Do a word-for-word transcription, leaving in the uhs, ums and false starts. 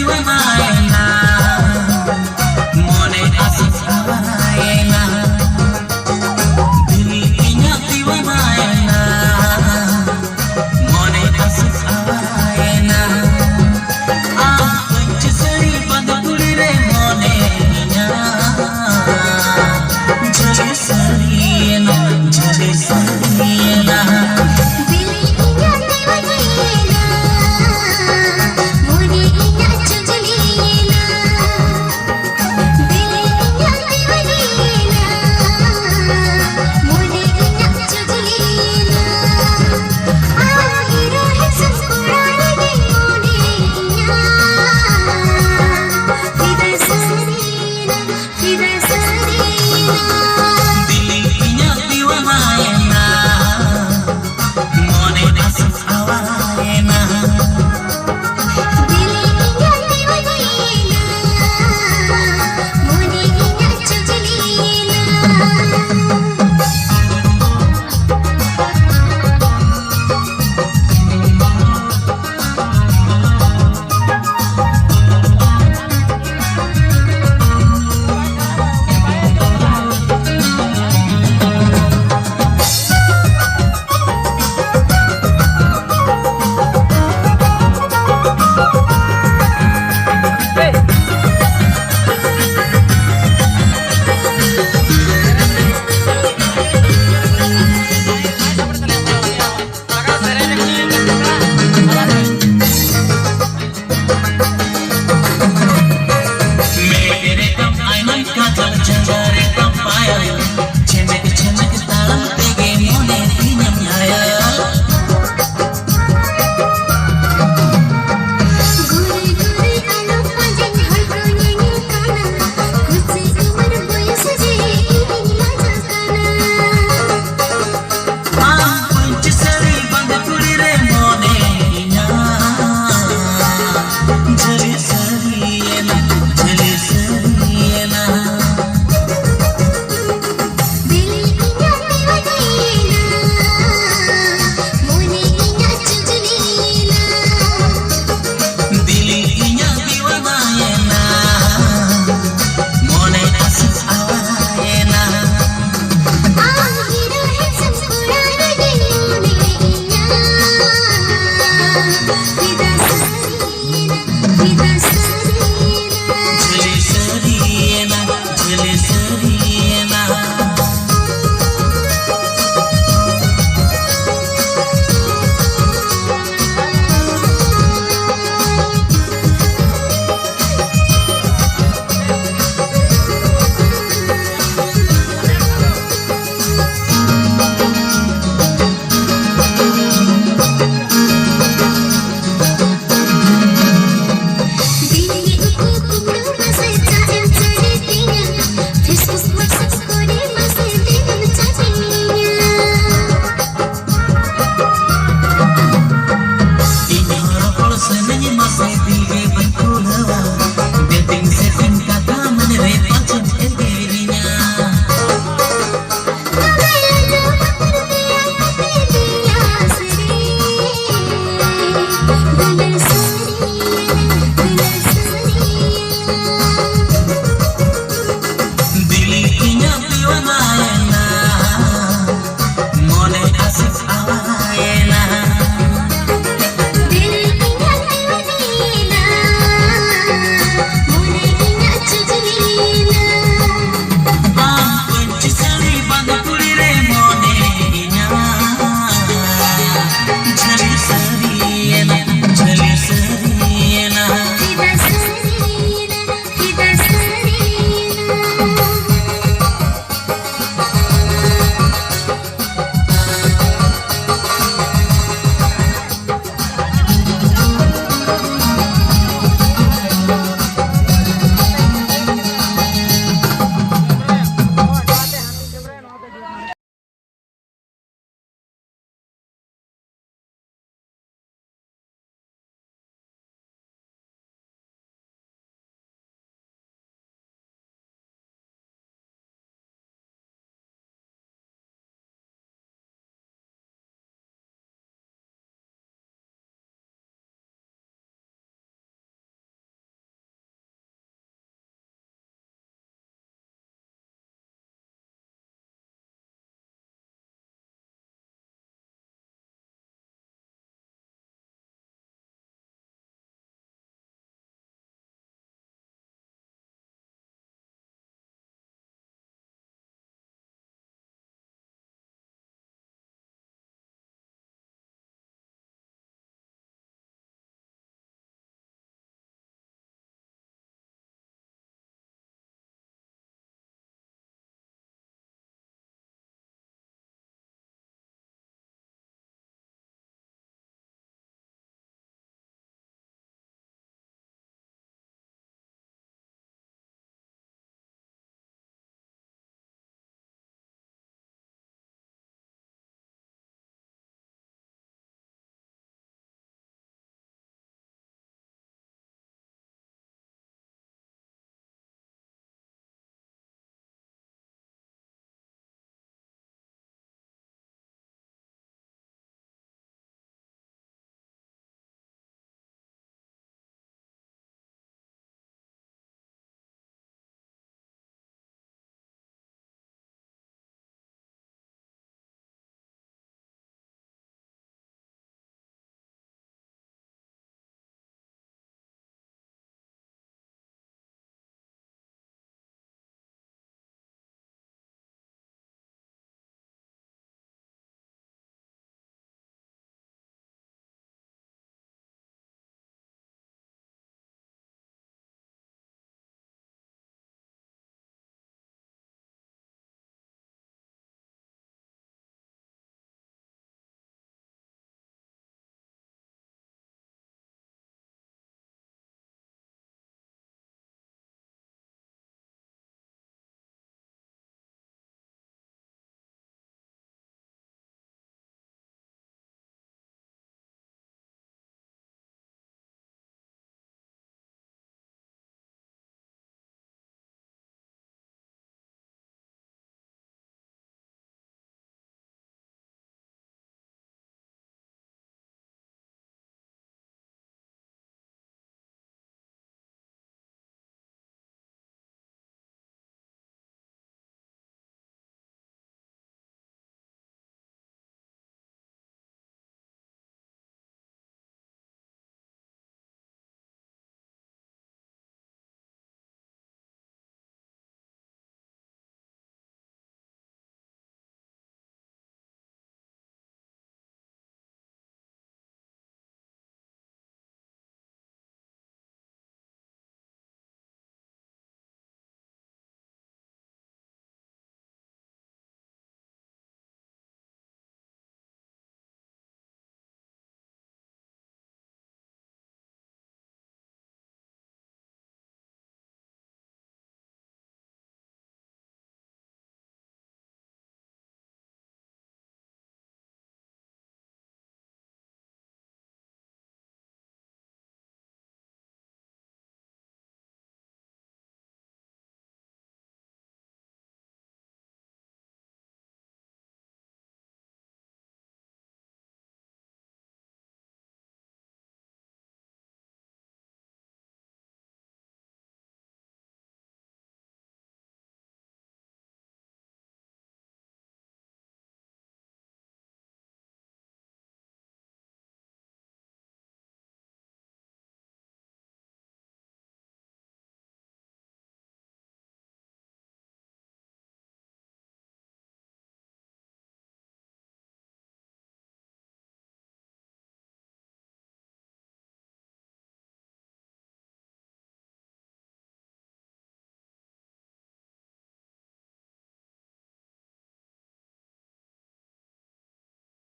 ᱫᱤᱣᱟᱱᱟᱭᱮᱱᱟ, ᱢᱚᱱᱮ ᱟᱥᱤᱥ ᱟᱣᱟᱨᱟᱭᱮᱱᱟ, ᱫᱤᱞ ᱤᱧᱟᱹᱜ ᱫᱤᱣᱟᱱᱟᱭᱮᱱᱟ, ᱢᱚᱱᱮ ᱟᱥᱤᱥ ᱟᱣᱟᱨᱟᱭᱮᱱᱟ᱾ ᱟᱢ ᱯᱟᱹᱧᱪᱤ ᱥᱟᱹᱲᱤ ᱵᱟᱸᱫᱮ ᱠᱩᱲᱤ ᱨᱮ ᱢᱚᱱᱮ ᱤᱧᱟᱹᱜ ᱡᱷᱟᱹᱞᱤ ᱥᱟᱹᱨᱤᱭᱮᱱᱟ, ᱡᱷᱟᱹᱞᱤ ᱥᱟᱹᱨᱤᱭᱮᱱᱟ᱾ ᱫᱤᱞ ᱤᱧᱟᱹᱜ ᱫᱤᱣᱟᱱᱟᱭᱮᱱᱟ, ᱢᱚᱱᱮ ᱤᱧᱟᱹᱜ ᱪᱩᱡᱞᱤᱭᱮᱱᱟ᱾ ᱫᱤᱞ ᱤᱧᱟᱹᱜ ᱫᱤᱣᱟᱱᱟᱭᱮᱱᱟ, ᱢᱚᱱᱮ ᱤᱧᱟᱹᱜ ᱪᱩᱡᱞᱤᱭᱮᱱᱟ᱾ ᱟᱢ ᱦᱤᱨᱳ ᱦᱮᱱᱰᱥᱟᱢ ᱠᱚᱲᱟ ᱨᱮᱜᱮ ᱢᱚᱱᱮ ᱤᱧᱟᱹᱜ ᱯᱷᱤᱫᱟ ᱥᱟᱹᱨᱤᱭᱮᱱᱟ᱾ ᱯᱷᱤᱫᱟ ᱥᱟᱹᱨᱤᱭᱮᱱᱟ᱾ ᱫᱤᱞ ᱤᱧᱟᱹᱜ ᱫᱤᱣᱟᱱᱟᱭᱮᱱᱟ, ᱢᱚᱱᱮ ᱟᱥᱤᱥ ᱟᱣᱟᱨᱟᱭᱮᱱᱟ᱾ ᱫᱤᱞ ᱤᱧᱟᱹᱜ ᱫᱤᱣᱟᱱᱟᱭᱮᱱᱟ, ᱢᱚᱱᱮ ᱤᱧᱟᱹᱜ ᱪᱩᱡᱞᱤᱭᱮᱱᱟ᱾ ᱢᱮᱫ ᱨᱮᱛᱟᱢ ᱟᱭᱱᱚᱢ ᱠᱟᱡᱚᱞ, ᱡᱟᱸᱜᱟ ᱨᱮᱛᱟᱢ ᱯᱟᱭᱮᱞ, ᱪᱷᱮᱢᱮᱠ ᱪᱷᱮᱢᱮᱠ ᱛᱟᱲᱟᱢ ᱛᱮᱜᱮ ᱢᱚᱱᱮ ᱛᱤᱧᱟᱹᱢ ᱜᱷᱟᱭᱟᱞ᱾ ᱜᱷᱩᱨᱤ ᱜᱷᱩᱨᱤ ᱟᱞᱚᱢ ᱯᱟᱸᱡᱟᱧ, ᱦᱚᱲ ᱠᱚ ᱧᱮᱧᱮᱞ ᱠᱟᱱᱟ, ᱠᱩᱥᱤ ᱩᱢᱮᱨ ᱵᱚᱭᱮᱥ ᱨᱮ ᱤᱧᱤᱧ ᱞᱟᱡᱟᱜ ᱠᱟᱱᱟ᱾ ᱟᱢ ᱯᱟᱹᱧᱪᱤ ᱥᱟᱹᱲᱤ ᱵᱟᱸᱫᱮ ᱠᱩᱲᱤ ᱨᱮ ᱢᱚᱱᱮ ᱤᱧᱟᱹᱜ ᱡᱷᱟᱹᱞᱤ ᱥᱟᱹᱨᱤᱭᱮᱱᱟ, ᱡᱷᱟᱹᱞᱤ ᱥᱟᱹᱨᱤᱭᱮᱱᱟ᱾ ᱫᱤᱞ ᱤᱧᱟᱹᱜ ᱫᱤᱣᱟᱱᱟᱭᱮᱱᱟ, ᱢᱚᱱᱮ ᱤᱧᱟᱹᱜ ᱪᱩᱡᱞᱤᱭᱮᱱᱟ᱾ ᱫᱤᱞ ᱤᱧᱟᱹᱜ ᱢᱟᱥᱮ ᱫᱤᱞᱤ